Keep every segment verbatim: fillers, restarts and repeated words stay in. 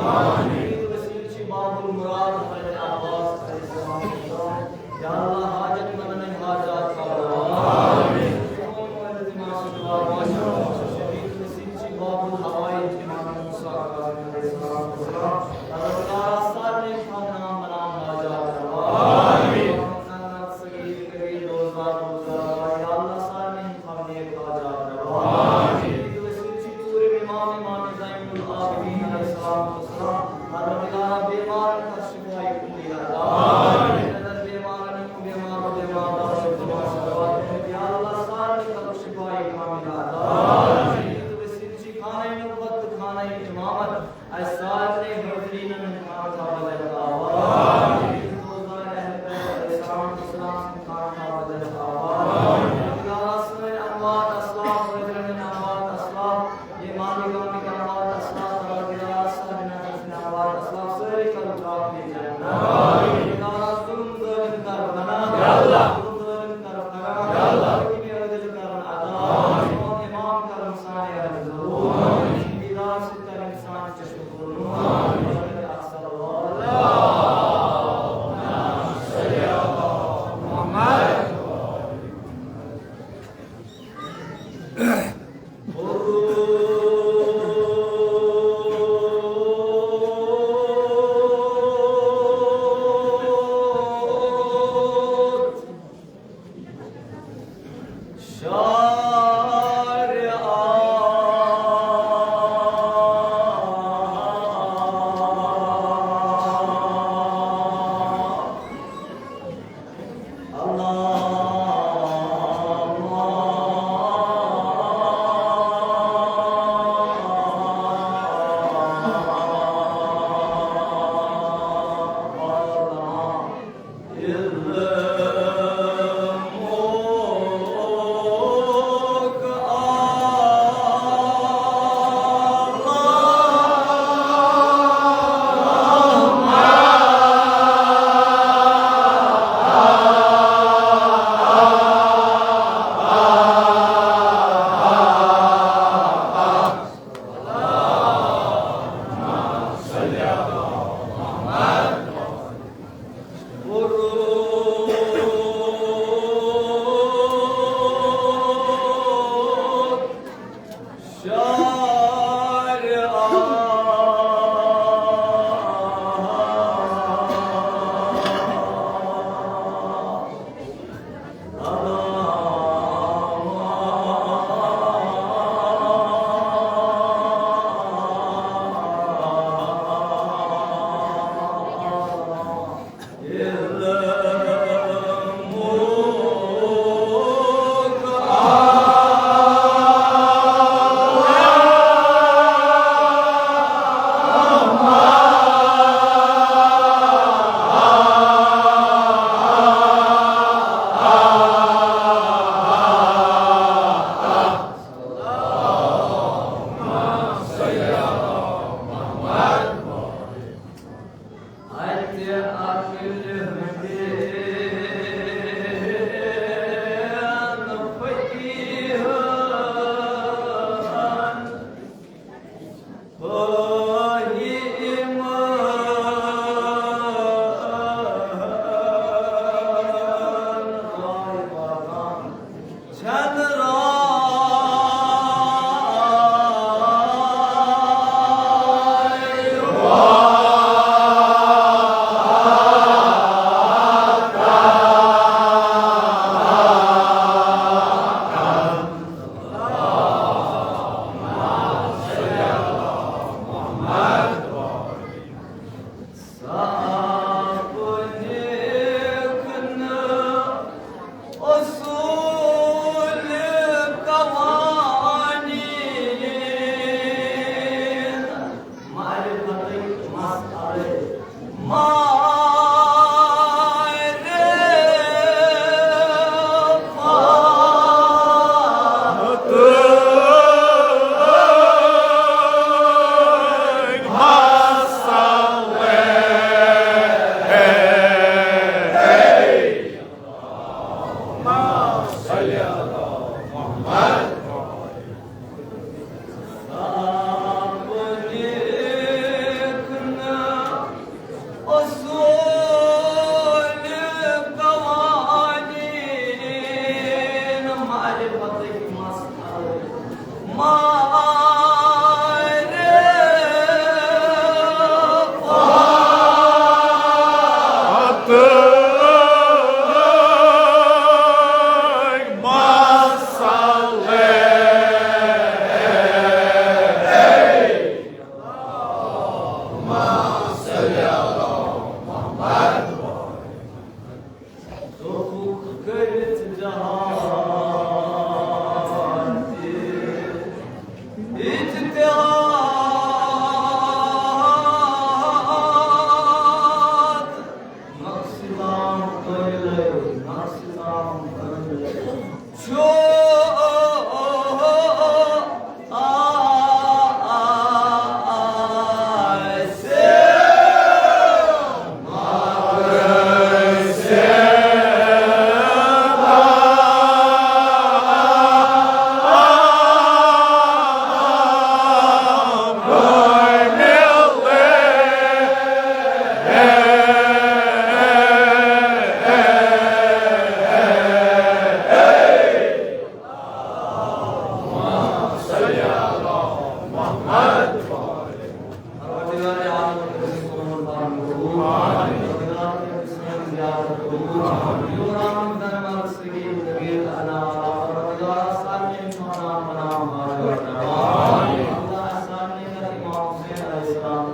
آمین۔ وسیلہ چھ باب المراد حضرت عباس علیہ السلام۔ یا اللہ، حاجت مندن ہٕنٛدۍ حاجات پورٕ۔ آمین۔ وسیلہ چھ باب الحوائج امام موسیٰ کاظم علیہ السلام۔ اللہ تعالیٰ سارنٕے پنٕنۍ نام بناوان حاجات پورٕ۔ آمین۔ صغیر کبیر دوزار دوزار، یا اللہ سارنٕے پنٕنۍ حاجات پورٕ۔ آمین۔ وسیلہ چھ ژوٗرِم امام، امام زین العابدین علیہ الصلوۃ والسلام۔ پروردگارا، بیمارن کر شفای کاملہ عطا۔ آمین۔ بیمارن، بیمار، بیمار، یا اللہ سارنٕے کر شفای کاملہ عطا۔ آمین۔ وسیلہ چھ خانہ نبوت، خانہ امامت، اسہِ سارنٕے حاضرینن ہٕنٛدۍ خانہ تھاو بدل آباد۔ آمین۔ دوزار اہل بیت علیہ السلام، اسلام سٕنٛدۍ خانہ تھاو بدل آباد۔ آمین۔ یا اللہ سٲنۍ اموات اسلاف، حاضرین ہٕنٛدۍ اموات اسلاف، امام گامٕکۍ اموات اسلاف، پروردگار صاحب نظر سٕنٛدۍ اموات اسلاف سٲری کرو ترٛاوان بیٚیہِ جنت۔ آمین۔ پروردگار ظلم ظٲلم کر پناہ۔ یا اللہ۔ ظلم ظٲلم کر پناہ۔ یا اللہ۔ حاکم عادل کر عطا۔ آمین۔ امام کرم سانہِ عرض ضرور۔ آمین۔ دیدار سۭتۍ کر انسان چشم پوٗرٕ۔ آمین۔ شارع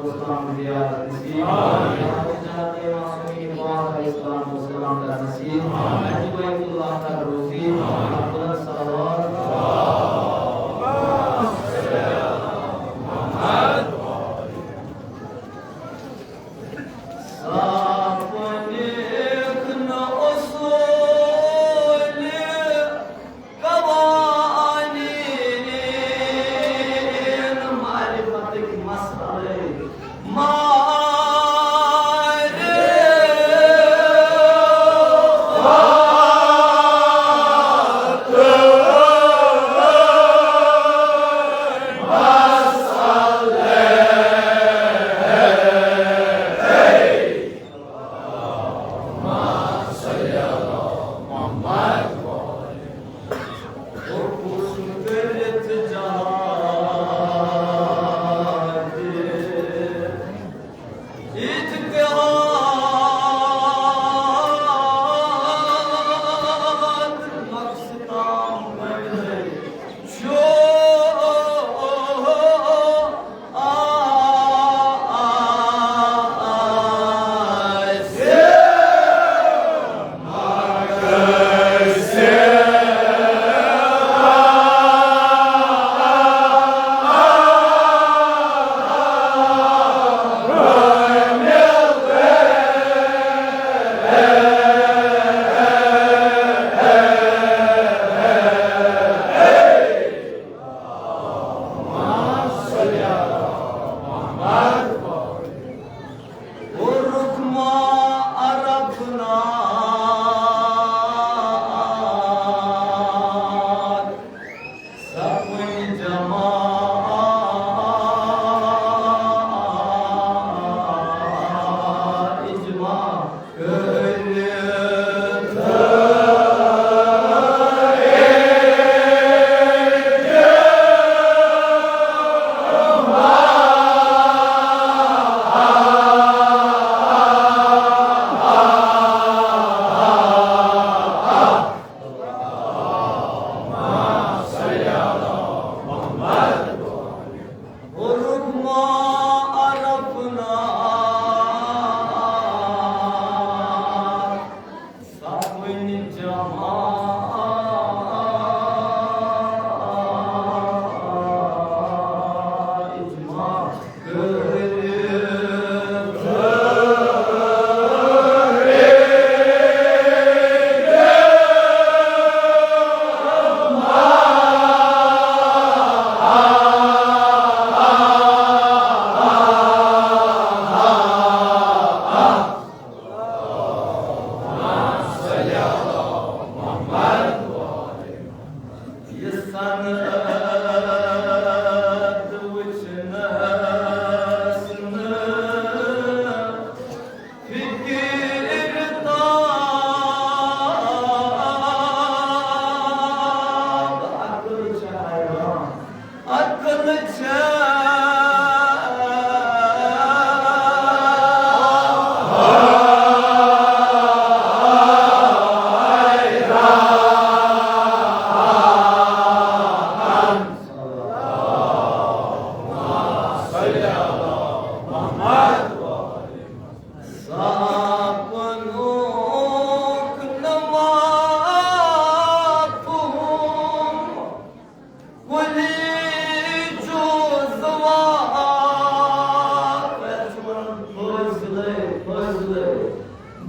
السلام زیارت نصیب۔ آمین۔ حضرت جنت معصومین پاک علیہ الصلوۃ والسلام کر نصیب۔ آمین۔ بیت اللہ کر روزی۔ آمین۔ افضل الصلوات۔ سپنکھ نہ اصول قوانین معرفتک مسئلے۔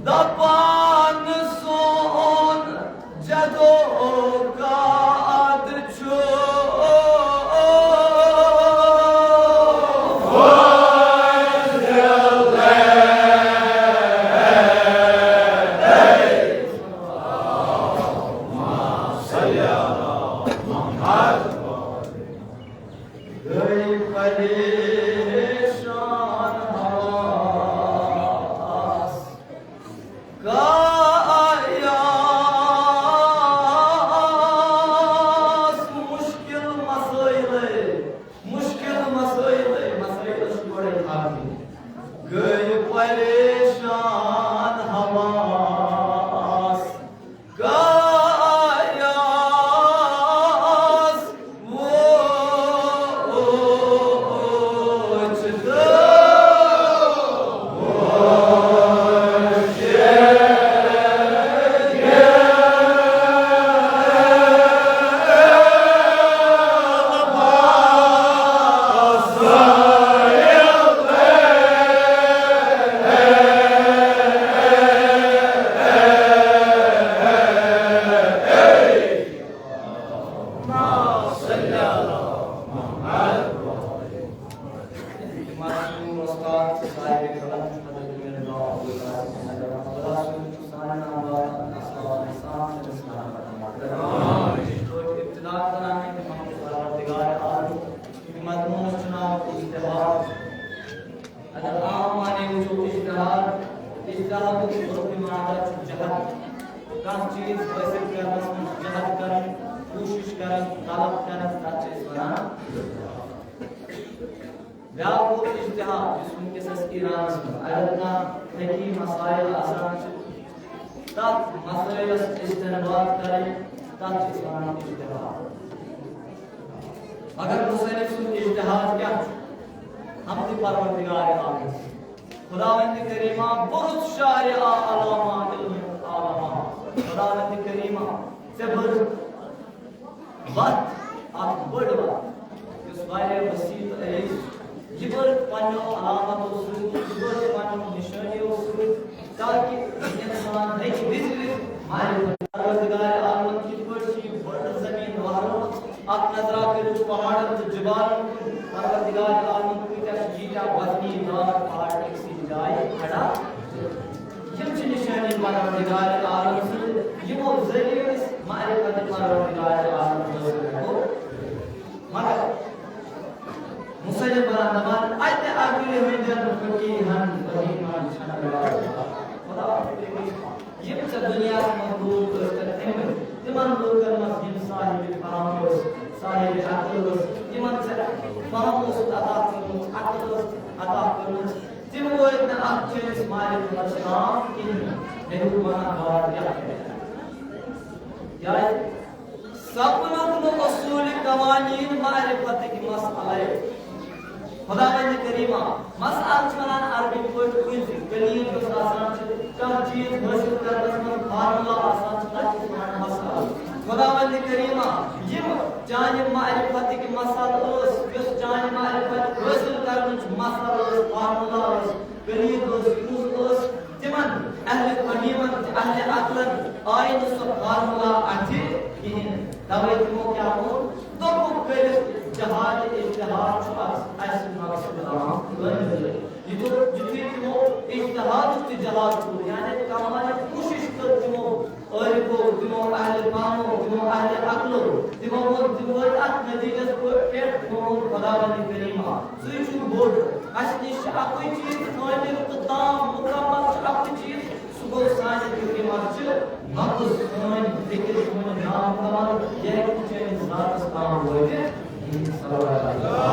دپان سون جدو کاد چھُ۔ گٔے پریشان حواس۔ کایاس مشکل مسائلے، مشکل مسائلے، مسائلس گۄڈے تھاونہِ۔ گٔے پریشان حواس۔ کایاس ووٚچھ تہٕ استاد صاحب قلم حضرت میرزا عبداللہ سانہِ نامدار اصحاب انسان سٕنٛدِس ناوس منٛز۔ یِتھ پٲٹھۍ ابتدا کران چھِ تِمن پروردگار عالم، یہِ مضموٗنس چھُ ناو اجتہاد۔ اگر عام معنی وٕچھو اجتہاد، اجتہادُک لغوی معنی چھُ جہد۔ کانٛہہ چیٖز حٲصِل کرنس منٛز جہد کرٕنۍ، کوٗشِش کرٕنۍ، طلب کرٕنۍ، تتھ چھِ أسۍ ونان۔ بیٛاکھ گوٚو اجتہاد، یُس وٕنکیٚس اَسہِ ایرانَس منٛز اگر کانٛہہ فقہی مسائل آسان چھِ، تَتھ مسائلَس استنباط کَرٕنۍ، تَتھ چھِ أسۍ وَنان اجتہاد۔ مگر مصنف سُنٛد اجتہاد کیٛاہ چھُ؟ حمدِ پروردگار عالم۔ خداوند کریمہ برُت شارِ آ علامہ علم عالمہ۔ خداوند کریمہ، ژےٚ بٔرٕتھ وَتھ، اَکھ بٔڑ وَتھ، یۄس واریاہ وسیع تہٕ عریض چھِ۔ یہِ بٔرٕتھ پنٛنیو علامتو سۭتۍ، یہِ بٔرٕتھ پنٛنیو نِشٲنیو سۭتۍ، تاکہِ اِنسان ہیٚکہِ وِزِ وِزِ معرفت۔ پروردگار عالمن کِتھ پٲٹھۍ چھِ یہِ بٔڑ زٔمیٖن وَہرٲومٕژ؟ اَکھ نظرا کٔرِو پہاڑن تہٕ جبالن کُن۔ پروردگار عالمن کۭتیٛاہ چھِ ییٖتیٛاہ وزنی دار پہاڑ أکسٕے جایہِ کھڑا۔ یِم چھِ نِشٲنی پروردگار عالم سٕنٛدۍ، یِمو ذٔریعہٕ أسۍ معرفت پروردگار عالم حٲصِل ہٮ۪کو۔ مگر مصنف ونان دپان، اتہِ عقلہِ ہٕنٛدٮ۪ن فقیٖہن فہیٖمن چھنہٕ راز۔ خدا، یِم ژےٚ دُنیاہس منٛز لوٗکھ ٲسۍ تِم، تِمن لوٗکن منٛز یِم صاحب فہم ٲسۍ، صاحب عقل ٲسۍ، یِمن ژےٚ فہم اوسُتھ عطا کوٚرمُت، عقل ٲسٕتھ عطا کٔرمٕژ، تِم وٲتۍ نہٕ اتھ چٲنِس معرفتس تام کِہیٖنۍ۔ مےٚ ہیوٚت ونان بار کیٛاہ کرِ؟ کیٛازِ؟ سپنُک نہٕ اصوٗل قوانین معرفتٕکۍ مسئلے۔ خداوند کریمہ، مسئلہٕ چھِ ونان عربی پٲٹھۍ کُنہِ تہِ کلیٖل یۄس آسان چھِ، کانٛہہ چیٖز حٲصِل کرنس منٛز فارمولا آسان چھِ، تتھ چھِ أسۍ ونان مسئلہٕ۔ خداوند کریمہ، یِم چانہِ معرفتٕکۍ مسئلہٕ ٲسۍ، یۄس چانہِ معرفت حٲصِل کرنٕچ مسئلہٕ ٲس، فارمولا ٲس، کلیٖل ٲس، یوٗز ٲس، تِمن اہل فہیمن تہٕ اہل عقلن آیہِ نہٕ سۄ فارمولا اتھِ کِہیٖنۍ۔ توے تِمو کیٛاہ ووٚن؟ دوٚپُکھ، کٔرِتھ جہاد اجتہاد چھُ اَس-، اَسہِ مقصد تمام کٲمِل۔ یہِ دوٚپ، یُتھُے تِمو اجتہادُک تہِ جہاد کوٚر، یعنی کمال کوٗشِش کٔر تِمو عٲرفو، تِمو اہل فہمو، تِمو اہل عقلو، تِمو ووٚن، تِم وٲتۍ اَتھ نتیٖجس پٮ۪ٹھ، تِمو ووٚن، خداوند کریمہ، ژٕے چھُکھ بوٚڑ۔ اَسہِ نِش چھُ اَکُے چیٖز کٲمِل تہٕ تام مُکمل چھُ اَکُے چیٖز، سُہ گوٚو سانہِ فِکرِ منٛز چھِ نقص، سٲنۍ فِکر، سون نامُکمل، یہِ ہیٚکہِ نہٕ چٲنِس ذاتس تام وٲتِتھ کِہیٖنۍ۔ صلی اللہ علیہ وسلم۔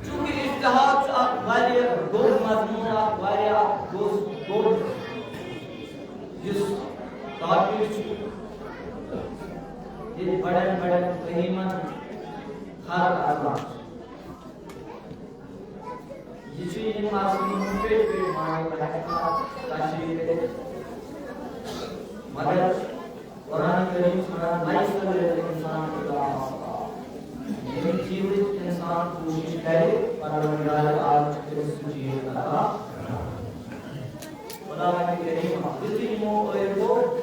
چوٗنٛکہِ اجتہاد چھُ اکھ واریاہ گوٚب مضموٗن، اکھ واریاہ اکھ گوٚب، گوٚب یُس topic چھُ، ییٚتہِ بڑٮ۪ن بڑٮ۪ن فہیٖمن خر اژان چھُ۔ یہِ چھُ یِم آسان پٮ۪ٹھۍ پٮ۪ٹھۍ معنی بہٕ ہٮ۪کہٕ نہٕ اَتھ تشریح کٔرِتھ۔ مگر قرآن کریم چھُ وَنان، "لیس للانسان الا ما سعی۔" ییٚمہِ چیٖزٕچ اِنسان کوٗشِش کَرِ، پروردگار عالم چھُ تٔمِس سُہ چیٖز عطا کران۔ خداوند کریم، یُتھُے یِمو ٲیہِ کوٚر،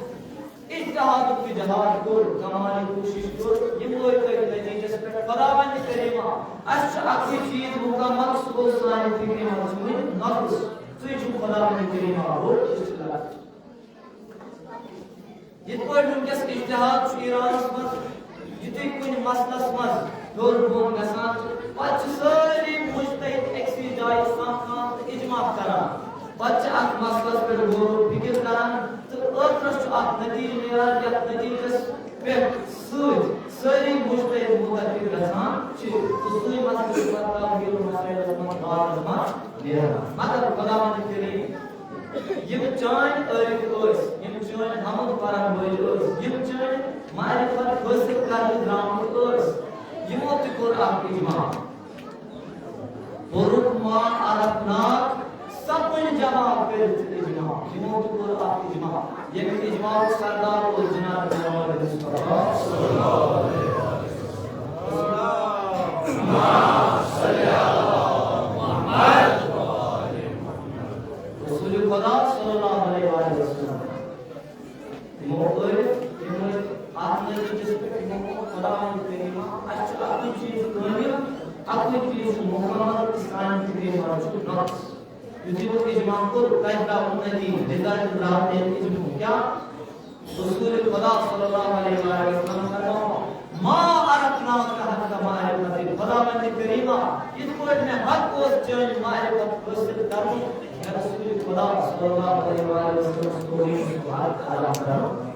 اجتہادُک تہِ جہاد کوٚر، کمالہِ کوٗشِش کٔر، یِم وٲتۍ أتھۍ نتیٖجس پٮ۪ٹھ۔ خداوند کریمہ، اَسہِ چھُ اَکُے چیٖز مُکمل، سُہ گوٚو سانہِ فِکرِ منٛز چھُ وُنہِ نقص۔ ژٕے چھُکھ خداوند کریمہ بوٚڑ، أسۍ چھِ لۄکٕٹۍ۔ یِتھ پٲٹھۍ وٕنکیٚس اجتہاد چھُ ایرانس منٛز، یُتھُے کُنہِ مسلس منٛز ہیوٚر بۄن گژھان چھُ، پتہٕ چھِ سٲری مُجتہد أکسٕے جایہِ سمکھان تہٕ اجماع کران۔ پتہٕ چھِ اتھ مسلس پٮ۪ٹھ غور و فکر کران تہٕ ٲخرس چھُ اکھ نتیجہٕ نیران، یتھ نتیجس پٮ۪ٹھ سۭتۍ سٲری مُجتہد متفق گژھان چھِ۔ تہٕ سُے مسلہٕ چھُ پتہٕ تفہیٖل مسائلس منٛز باقس منٛز نیران۔ مگر خداوند کریم، یِم چٲنۍ عٲرف ٲسۍ، یِم چٲنۍ حمد پرن وٲلۍ ٲسۍ، یِم چٲنۍ معرفت حٲصِل کرنہٕ درٛامٕتۍ ٲسۍ، یِمو تہِ کوٚر اکھ اجماع۔ کوٚرُکھ ما عرفناک سپٕنۍ جمع کٔرِتھ اجماع۔ یِمو تہِ کوٚر اکھ اجماع۔ ییٚمہِ اجماعُک سردار اوس جناب محمد مصطفیٰ۔ رسول خدا صلی اللہ علیہ وآلہ وسلم۔ تِمو ٲرِتھ، تِم ٲسۍ اَتھ نٔتیٖجَس پٮ۪ٹھ، تِمو کوٚر خداوند کریمہ، اَسہِ چھُ اَکُے چیٖز چھُ مُکمل، سانہِ فِکرِ منٛز چھُ نۄقص۔ یُتھُے وۄنۍ اِجماع کوٚر، تَتہِ درٛاو نٔتیٖجہٕ، رِزلٹ درٛاو تَمہِ اِجماعُک کیٛاہ؟ رسول خدا صلی اللہ علیہ وآلہ وسلم فرماوان، "ما عرفناک حق معرفتی"، خداوند کریمہ، یِتھ پٲٹھۍ مےٚ حق اوس چٲنۍ معرفت حٲصِل کرُن، مےٚ رسول خدا صلی اللہ علیہ وآلہ وسلم کوٚر یہِ حق ادا کرُن۔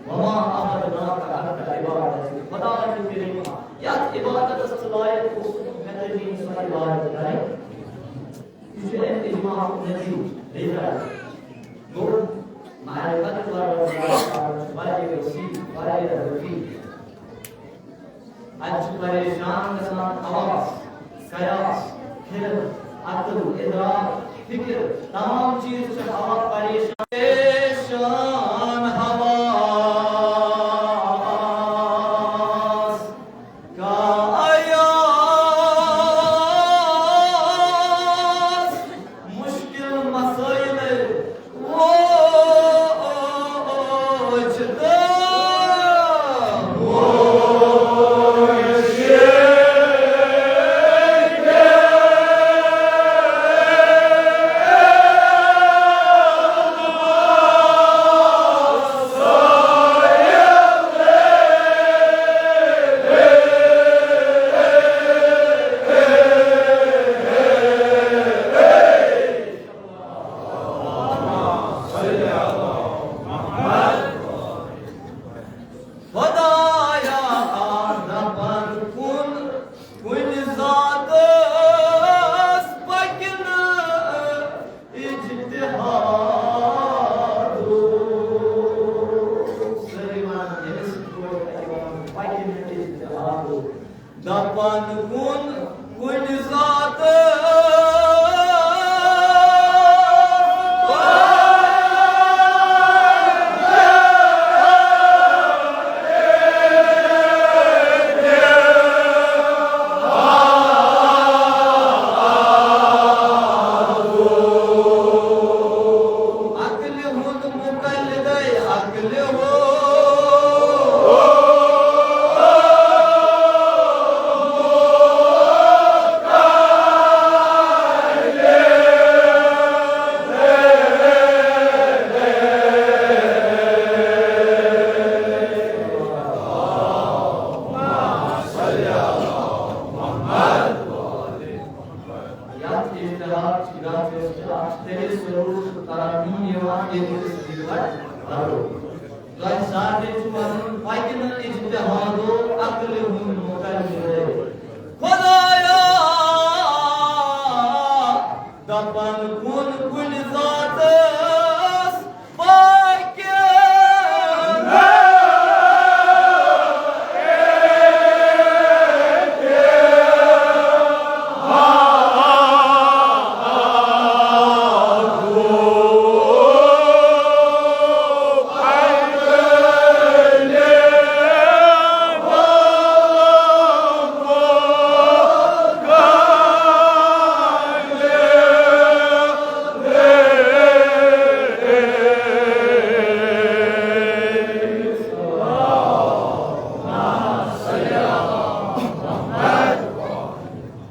وما عبدناک حق عبادتی، خداوند کریمہ، یتھ عبادتس ژٕ لایق اوسُکھ، مےٚ تہِ دِنۍ سۄ عبادت کرٕنۍ۔ یہِ چھُ اَمہِ اجماعُک نتیٖجہٕ۔ بیٚیہِ کیٛاہ؟ گوٚو، معرفت پروردگار تعالیٰ چھُ واریاہ وسیع، واریاہ وسیع۔ اَتہِ چھُ پریشان گژھان حواس، قیاس، خرد، عقل، ادراک، فکر، تمام چیز چھِ حواس پریشان۔ پریشان حواس کا ایاس، مشکل مسائل ووچھتا۔ خدایا، آ دپن کُن کُنہِ ذاتس پکہِ نہٕ اجتہادُک۔ سٲری ونان، ییٚمِس پکہِ نہٕ اجتہادُک۔ دپان کُن کُنہِ ذاتہٕ۔ عقلہِ ہُنٛد مقلدے عقلہِ ہو۔ یتھ اجتہاد چھِ، یتھ یۄس چھِ اکھ تیٚلہِ ضروٗرت تران یِوان، ییٚلہِ أسۍ یہِ پتہٕ پرو۔ تۄہہِ سارنٕے چھُ وَنُن، پَکہِ نہٕ اجتہادو عقلہِ ہُنٛد مُقلِدے۔ خۄدایا، دَپان کُن کُنہِ ذاتَس پَکہِ۔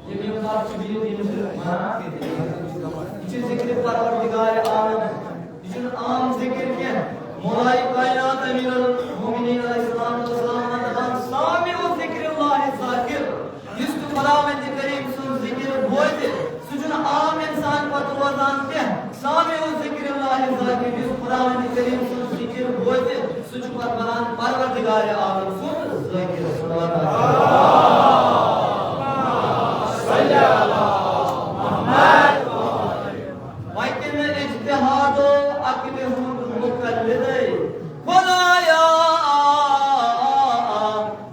ییٚمہِ حساب چھُ یہِ، ییٚمہِ سۭتۍ وَنان، یہِ چھُ ذِکرِ پروردگار عالم۔ یہِ چھُنہٕ عام ذِکر کینٛہہ۔ مولائے کائنات امیر المومنین علیہ الصلوۃ والسلام دَپان، سامع ذکر اللہ ذاکر، یُس تہِ خداوند کریم سُنٛد ذِکر بوزِ، سُہ چھُنہٕ عام اِنسان پتہٕ روزان کینٛہہ۔ سامع ذکر اللہ ذاکر، یُس خداوند کریم سُنٛد ذِکر بوزِ، سُہ چھُ پتہٕ بنان پروردگار عالم سُنٛد ذاکر۔ صلی اللہ علیہ وسلم۔ وَتہِ نہٕ اجتہادو عقلہِ ہُنٛد مُقلِدے۔ خۄدایا،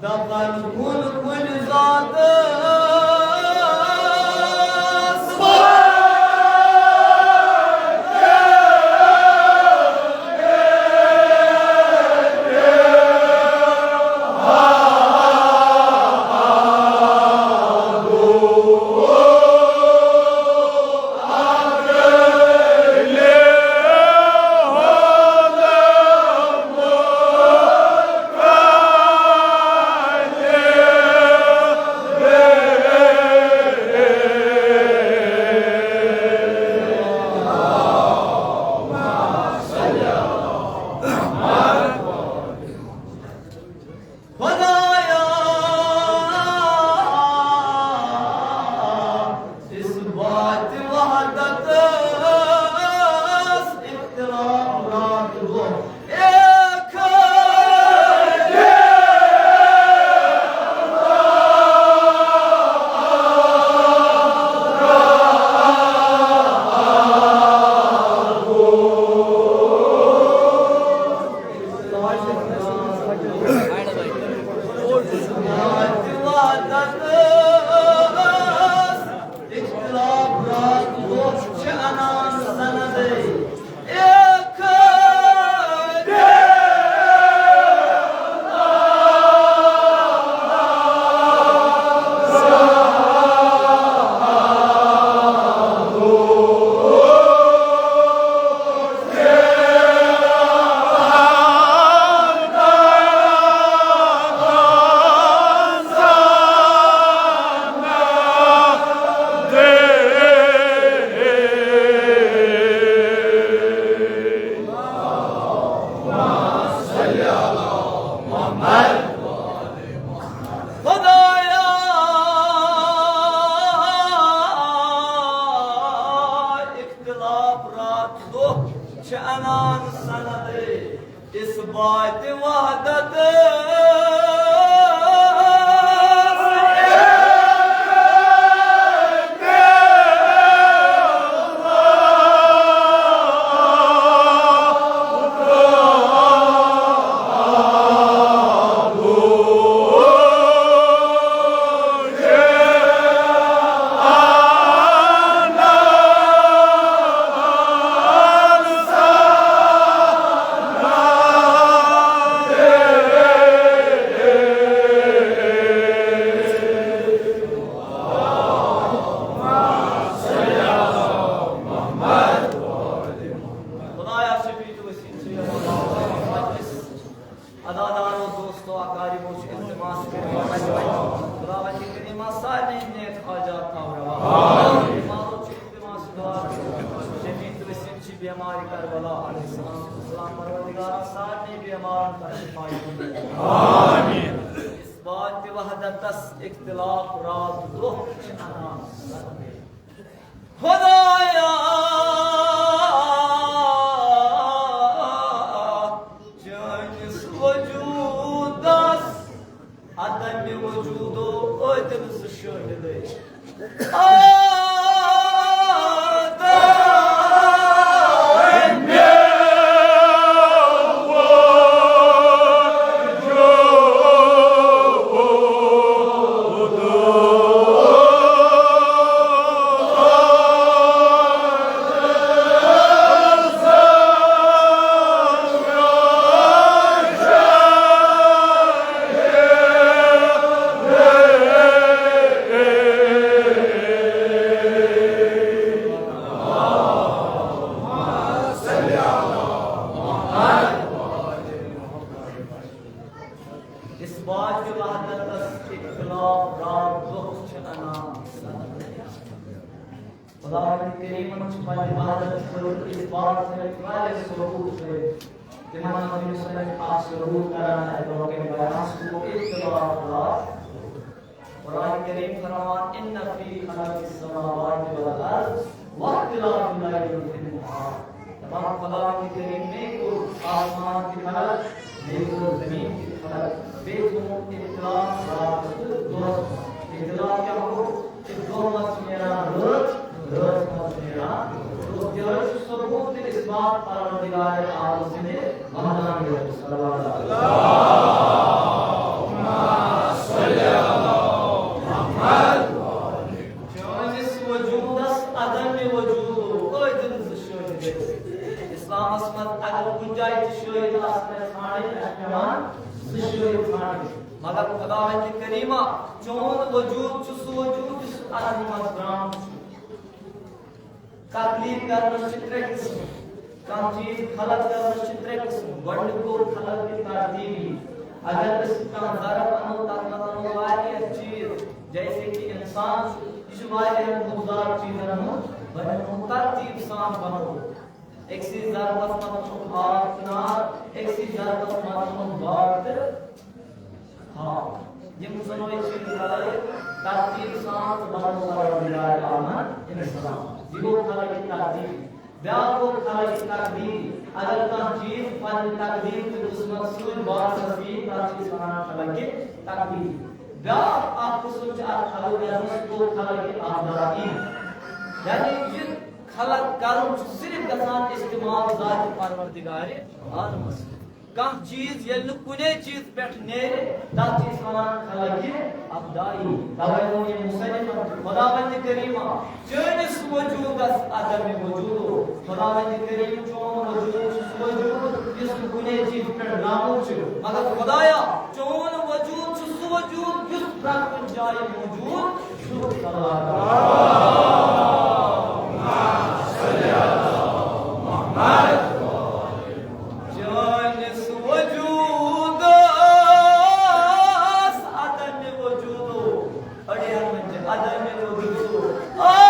دَپان کُن کُنہِ ذاتَس۔ وحدت۔ خدایا شفیع تو وسیع، ادادارو، دوستو، اقاربو، چھ التماس کران، خداوند کریم سارے نیک حاجات تھاو روا۔ امارو چھ التماس دعا، شفیع تو وسیع چھ بیمار کربلا علیہ السلام، السلام پروردگار سارے بیمارن پر شفا۔ آمین۔ اثبات وحدتس اختلاف رات دۄہ چھ انان۔ خدایا، چٲنِس وجوٗدس عدم وجوٗدو ٲتن زٕ شٲہِدے۔ اثبات وحدتس اختلاف رات دۄہ چھ انان۔ خداوند کریمن چھ پننہِ وحدت خٲطرٕ اثبات کٔرِتھ واریاہ ثبوت کٔرِتھ۔ تِمن منٛز یُس وۄنۍ اکھ ثبوت کران آسہِ، برونٛہہ کنہِ بیان سُہ گوٚو اختلاف رات۔ قرآن کریم فرمان، ان فی خلق السماوات والارض واختلاف اللیل والنہار۔ دپان خداوند کریم، مے کوٚر آسمان تہِ خلق، مے کوٚر زمین تہِ خلق، بیٚیہِ تھوٚوُن اختلاف راتس تہٕ دۄہس منٛز۔ اختلاف کیٛاہ گوٚو؟ کہِ دۄہ منٛز چھِ نیران رٲژ، رٲژ منٛز چھِ نیران دۄہ۔ تہِ حظ چھُ ثبوت تہٕ اثبات پروردگار عالم سٕنٛدِ وحدانیت۔ صلوات۔ چٲنِس وجوٗدس عدم وجوٗدو ٲدِل زٕ شٲہِد۔ اسلامس منٛز اگر کُنہِ جایہِ تہِ شٲہِد آسن اَسہِ ژھانٛڈٕنۍ، اَسہِ پٮ۪وان زٕ شٲہِد ژھانٛڈٕنۍ۔ مگر خداوند کریمہ، چون وجوٗد چھُ سُہ وجوٗد یُس عدمہٕ منٛز درٛامُت چھُ۔ تخلیق کرنس چھِ ترٛےٚ قٕسم۔ کانٛہہ چیٖز خلق کرنس چھِ ترٛےٚ قٕسم۔ گۄڈٕنیُک گوٚو خلق تہِ ترتیٖبی۔ اگر أسۍ کانٛہہ ظرف اَنو، تَتھ منٛز اَنو واریاہ چیٖز، جیسے کہِ اِنسان چھُ، یہِ چھُ واریاہن مُضدار چیٖزن ہُنٛد بنیومُت، ترتیٖب سان بنوومُت۔ أکسٕے ظرفس منٛز چھُ آب تہٕ نار، أکسٕے ظرفس منٛز چھُ باغ تہٕ ہاں، یِم ژۄنوَے چیٖز رلٲوِتھ ترتیٖب سان تہٕ بنوو پروردگار عالمن اِنسان۔ یہِ گوٚو خلق تقدیٖر۔ بیٛاکھ گوٚو خلق تقدیٖر۔ اگر کانٛہہ چیٖز پننہِ تقدیٖر تہٕ قٕسمت سۭتۍ بارسس یی، تتھ چھِ أسۍ ونان خلق تقدیٖر۔ بیٛاکھ اکھ قٕسم چھُ اتھ خلق کرنس، سُہ گوٚو خلق ابدائی۔ یعنی یہِ خلق کرُن چھُ صرف گژھان استعمال ذات پروردگار عالمس۔ کانٛہہ چیٖز ییٚلہِ نہٕ کُنے چیٖز پٮ۪ٹھ نیرِ، تَتھ چھِ أسۍ وَنان خلق ابدائی۔ تَوَے ووٚن ییٚمہِ مُصنِفَن، خداوندِ کریٖمہ، چٲنِس وجوٗدَس عدم وجوٗدو۔ خداوندِ کریم، چون وجوٗد چھُ سُہ وجوٗد یُس نہٕ کُنے چیٖزِ پٮ۪ٹھ درٛامُت چھُ، مگر خدایا، چون وجوٗد چھُ سُہ وجوٗد یُس پرٛٮ۪تھ کُنہِ جایہِ موجوٗد چھُ۔ صلوات۔ چٲنِس وجوٗدس عدم وجوٗدو، أڑٮ۪ن منٛز چھِ عدم وجوٗدو۔ آ،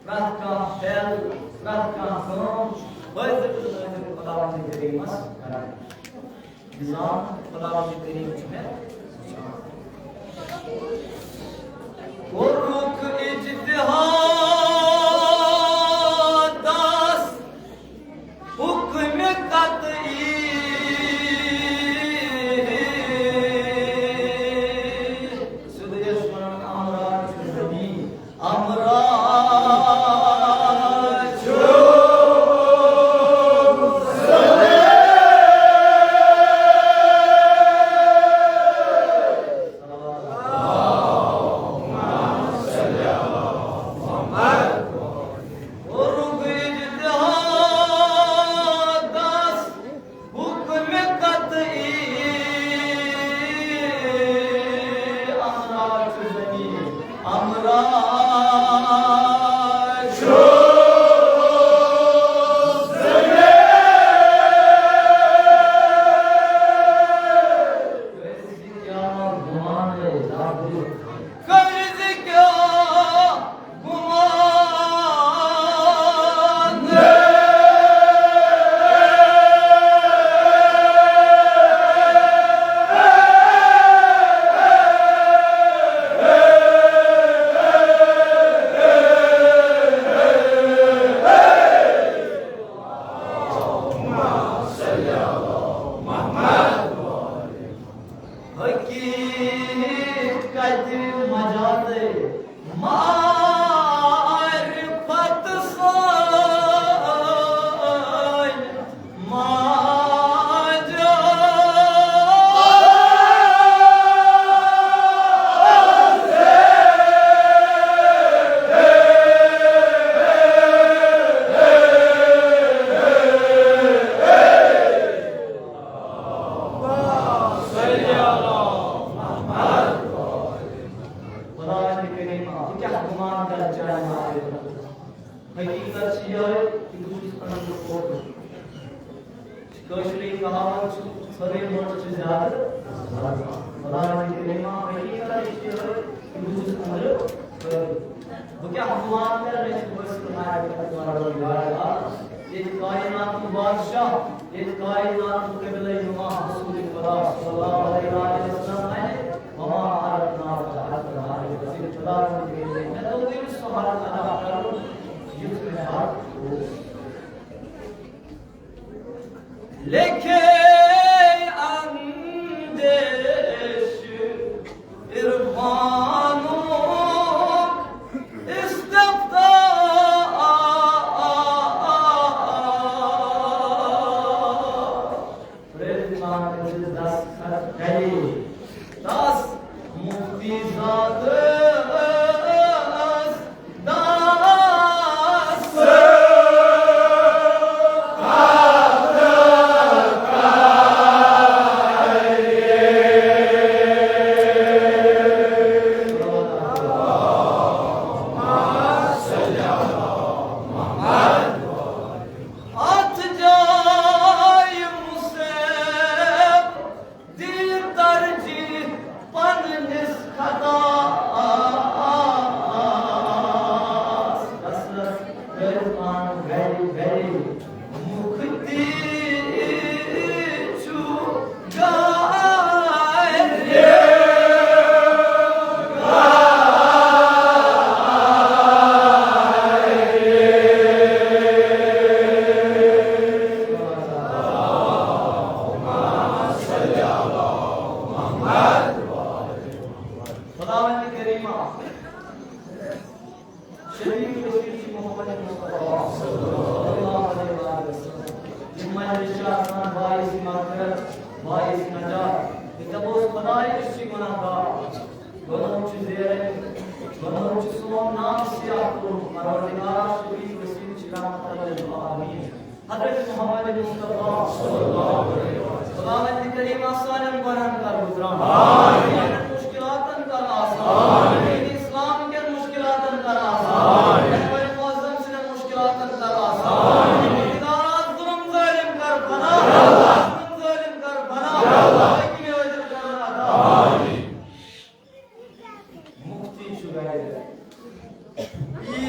پرٛٮ۪تھ کانٛہہ فعل، پرٛٮ۪تھ کانٛہہ کٲم حٲضِر تہٕ نٲضِر خۄداوندِ کریٖمس کران۔ نظام خۄداوندِ کریٖم چھُ مےٚ وٕچھان۔ کوٚرُکھ اجتہادس حُکمِ قطعی۔ سیوٚدُے ٲسۍ وَنان، امرا چھُ زٔمیٖن، امرا چھُ زٔمیٖن۔ کوٚرُکھ اجتہادس حُکمِ قطعی، امرا چھُ زٔمیٖن، امرا چھُ زٔمیٖن۔ کیٛازِ کیٛاہ گُمان گٔے؟ کیٛازِ کیٛاہ گُمان؟ حقیقت مجازے معرفت سان مجاز۔ خۄداوندِ کریٖم، بہٕ کیٛاہ گُمان کَرٕ چانہِ معرفتُک؟ حقیٖقت چھِ یِہوٚے کہِ بہٕ چھُس أنٛدرٕ کھوژُن۔ کٲشرُے کہاوت چھُ، ژھٔرٕے مٔٹ چھِ زیادٕ۔ خۄداوندِ کریٖم، حقیٖقت چھِ یِہوٚے کہِ بہٕ چھُس أنٛدرٕ کھوژُن۔ بہٕ کیٛاہ گُمان کَرٕ، مےٚ چھِ حٲصِل معرفت پروردگار عالم۔ ییٚتہِ کائناتُک بادشاہ، ییٚتہِ کائناتُک قبلہ نما حضور خدا صلی اللہ علیہ وآلہ وسلم اَنہِ، وما عرفناک حق معرفتی۔ خدا ووٚن، مےٚ توٚگ نہٕ سُہ حق ادا کَرُن، یُتھ مےٚ حق اوس۔ لیکھے اندیش عرفانُک استفتاح۔ پرٛٮ۪تھ کانٛہہ ییٚلہِ دستخط کرِ، تس مفتی زادس دس۔ اتھ جایہِ مُصیب دی ترجیح پننِس خطاس۔ دستخط کٔرِتھ پانہٕ گرِ گرِ مُفتی چھُ گرِ۔ خداوند کریمہ، شفیع وسیع چھُ محمد مصطفیٰ صلی اللہ علیہ وسلم۔ یِم مجلس چھِ آسان باعث مغفرت، باعث نجات۔ تہٕ دَپوس، خدایا، أسۍ چھِ گناہ گار، گناہُک چھُ زیرَن، گناہُک چھُ سون نام سیاہ کوٚرمُت۔ پروردگار شفیع وسیع چھِ رحمت للعالمین۔ حضرت محمد مصطفیٰ صلی اللہ علیہ وسلم۔ خداوند کریم سانٮ۪ن گۄناہن کر گُزران۔ سانٮ۪ن مشکلاتن کر آسان۔ دین اسلام کٮ۪ن مشکلاتن کر آسان۔ ممبر معظم سٕنٛدٮ۪ن مشکلاتن کر آسان۔ خدا ظلم ظالم کر فنا۔ ظلم ظالم کر فنا۔ حاکم عادل کر عطا۔ مفتی چھُ گرِ۔ یی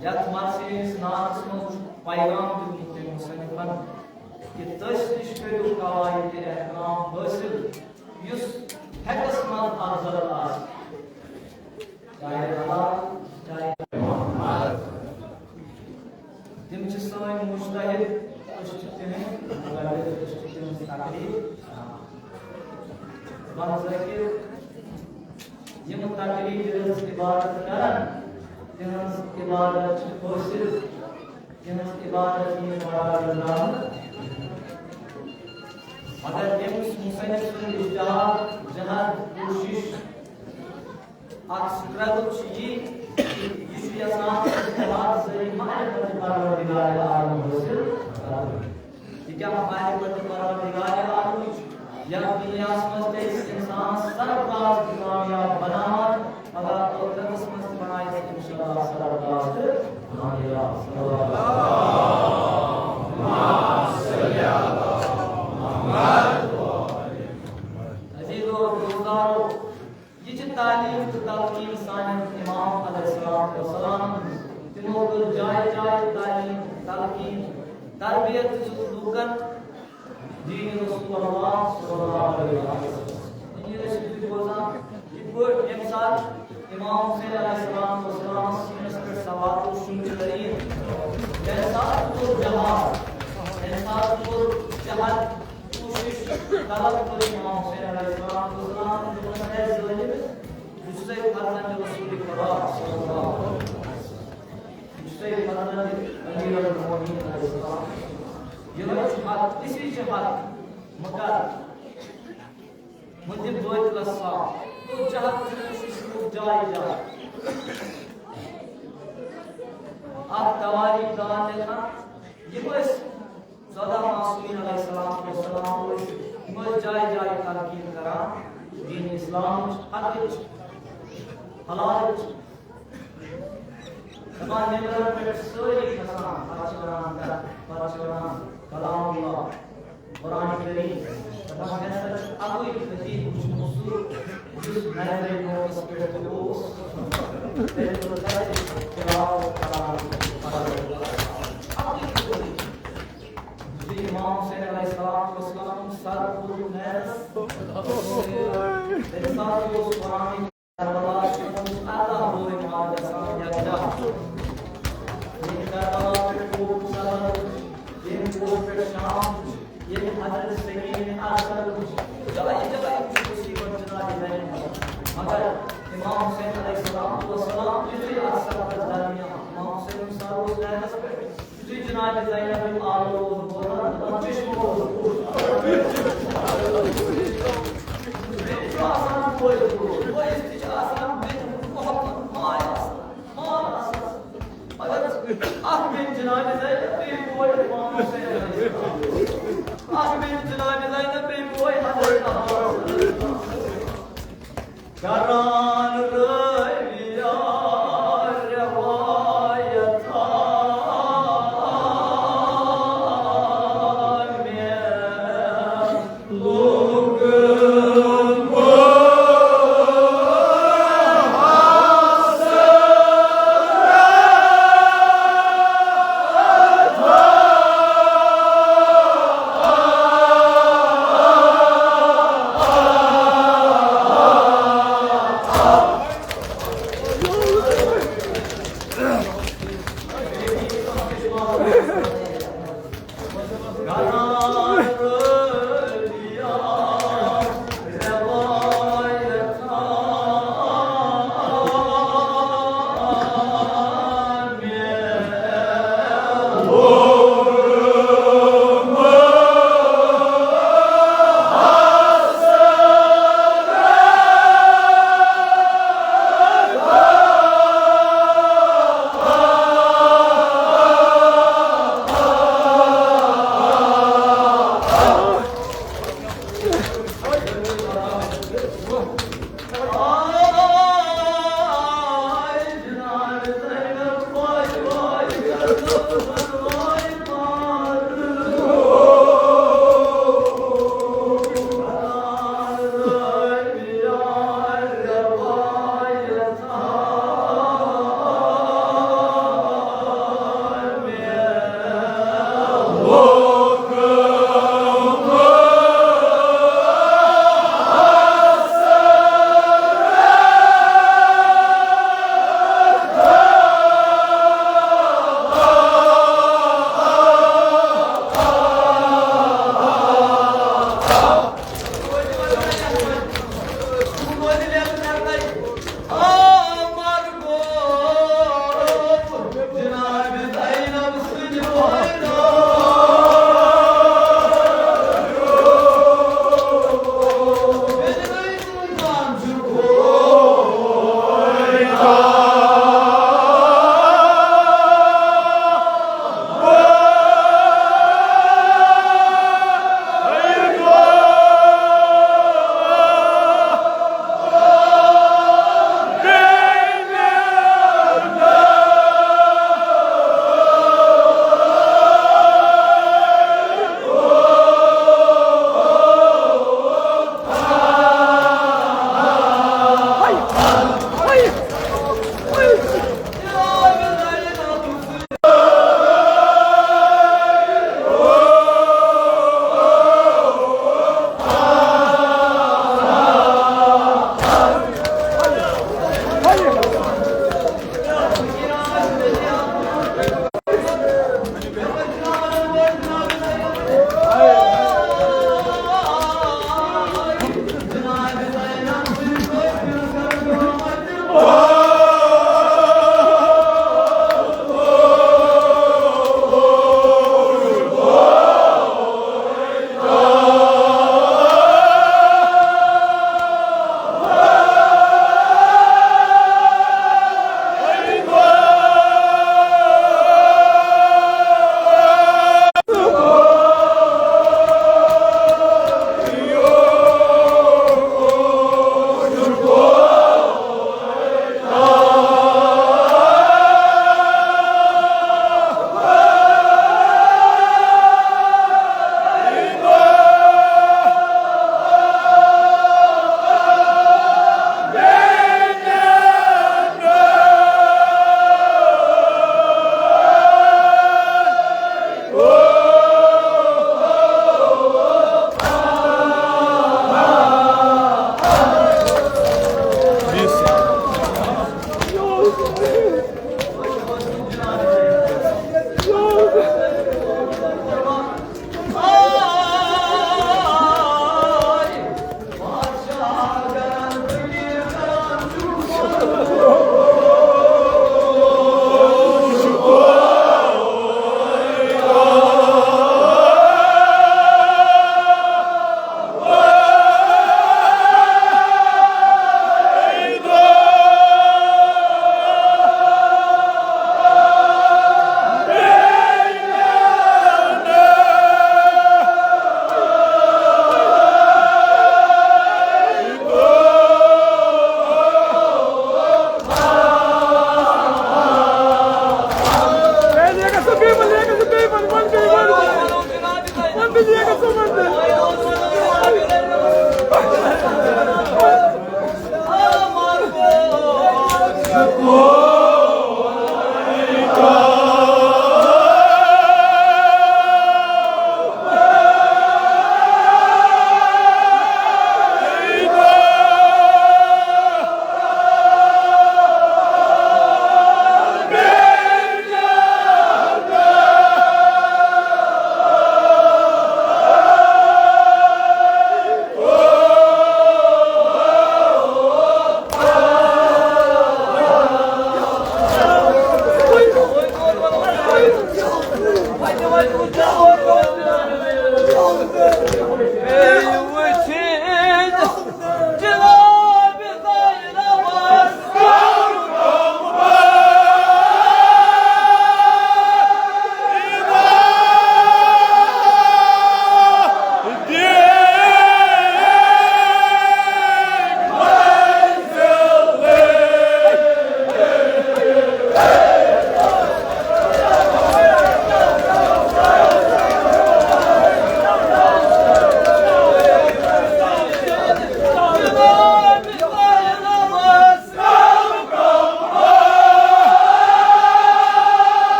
یتھ مرثیہ نعتس منٛز چھُ پیغام دیُتمُت تٔمۍ مصنفن کہِ تٔسۍ نِش کٔرِو قواعد احترام حٲصِل، یُس فیکس منٛز افضل آسہِ، چاہے حلال، چاہے۔ تِم چھِ سٲنۍ مجتہد، أسۍ چھِ تِہنٛدۍ مقلد، أسۍ چھِ تِہنٛز تقلید۔ بہٕ ذٲکِر، یِم تقلید ہٕنٛز عبادت کرن، تِہنٛز عبادت چھِ فٲصل، تِہنٛز عبادت یِیہِ قرار دِنہٕ۔ مگر أمِس مصنف سُنٛد اجتہاد، جہد، کوٗشش، اکھ struggle چھُ یہِ، یہِ چھُ یژھان اجتہاد ذٔریعہٕ معرفت پروردگار عالم حٲصِل کرُن۔ یہِ کیٛاہ معرفت پروردگار عالمٕچ؟ یَتھ دُنیاہَس منٛز تہِ أسۍ اِنسانَس سرفراز تہٕ کامیاب بناوان، پگاہ ٲخرتَس منٛز تہِ بنایہِ سُہ اِنشاءاللہ سرفراز تہٕ کامیاب۔ عزیزو دوستانو، یہِ چھِ تعلیٖم تہٕ تلقیٖن سانٮ۪ن امام علیہ الصلوۃ والسلام۔ تِمو کٔر جایہِ جایہِ تعلیٖم، تلقیٖن، تربیت دِژٕکھ لوٗکن دیٖنِ رسول اللہ صلی اللہ علیہ وسلم۔ یہِ ٲسِو تُہۍ بوزان، یِتھ پٲٹھۍ ییٚمہِ ساتہٕ امام حسین علیہ الصلوۃ والسلامَس سیٖنَس پٮ۪ٹھ سوار اوس شُنٛگِتھ تٔریٖن، تَمہِ ساتہٕ کوٚر جہاد، تَمہِ ساتہٕ کوٚر جہاد۔ کوٗشِش طلب کٔر امام حسین علیہ السلام، دوٚپُن، "اے ظٲلِم، بہٕ چھُسَے فرزند رسول خدا صلی اللہ علیہ وسلم۔ بہٕ چھُسَے فرزند امیر المومنین علیہ السلام۔ یِہوٚے چھُ حق، اسی چھُ حق، مہٕ کر، مہٕ دِ بٲطلَس ساتھ۔" تو جہد چھُ کوٗشِش کوٚر جایہِ جایہِ۔ اَتھ توٲریٖخ دان لیکھان، یِم ٲسۍ ژۄداہ معصومین علیہ السلام والسلام ٲسۍ، یِم ٲسۍ جایہِ جایہِ تلقیٖن کران دین اسلامٕچ، حقٕچ، حلالٕچ۔ دپان، ممبرن پٮ۪ٹھ سٲری کھسان، پتہٕ چھِ ونان، پتہٕ چھِ ونان، کلام اللہ، قرآن کریم۔ دپان، مےٚ ہسا چھُ اَکُے خطیب وُچھمُت سُہ، یُس نظرِ نومس پٮ۪ٹھ تہِ اوس۔ تٔمۍ کوٚر تتہِ تلاوت کران۔ اَکُے خطیب۔ یُتھُے امام حسین علیہ السلام والسلام سر کوٚرُکھ نینس، تَمہِ ساتہٕ اوس قرآن کربلا چھُ ارداہ بوے مال گژھان یکجا۔ ییٚمہِ کربلا پٮ۪ٹھ کوٗف سفر، ییٚمہِ کوٗف پٮ۪ٹھ شام، ییٚمہِ حضرت سکین ارسل، جایہِ جایہِ چھُ مصیبت جناب زینب۔ مگر امام حسین علیہ السلام والسلام یُتھُے اتھ سفرس درمیان، امام حسین سر اوس نینس پٮ۪ٹھ، یُتھُے جناب زینب یِم آلو اوس بوزان، دَپان، چشمہٕ اوس۔ بیٚیہِ چھُ آسان بوے، بویِس تہِ چھِ آسان بیٚنہِ ہُنٛد محبت، ماے آسان، مال آسان۔ مگر اکھ بیٚنہِ جناب زینب، بیٚیہِ بوے امام حسین۔ اکھ بیٚنہِ جناب زینب، بیٚیہِ بوے حضرت عباس۔ کران رٲوِیا روایتاں مےٚ لوٗکھ۔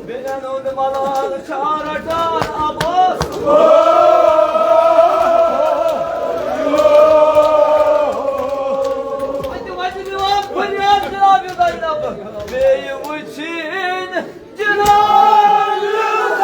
بیٚنٮ۪ن ہُنٛد ملال چھا رٹان عباس؟ وتہِ وتہِ دِوان فریاد جناب زینب، بیٚیہِ وٕچھِن جناب زینب۔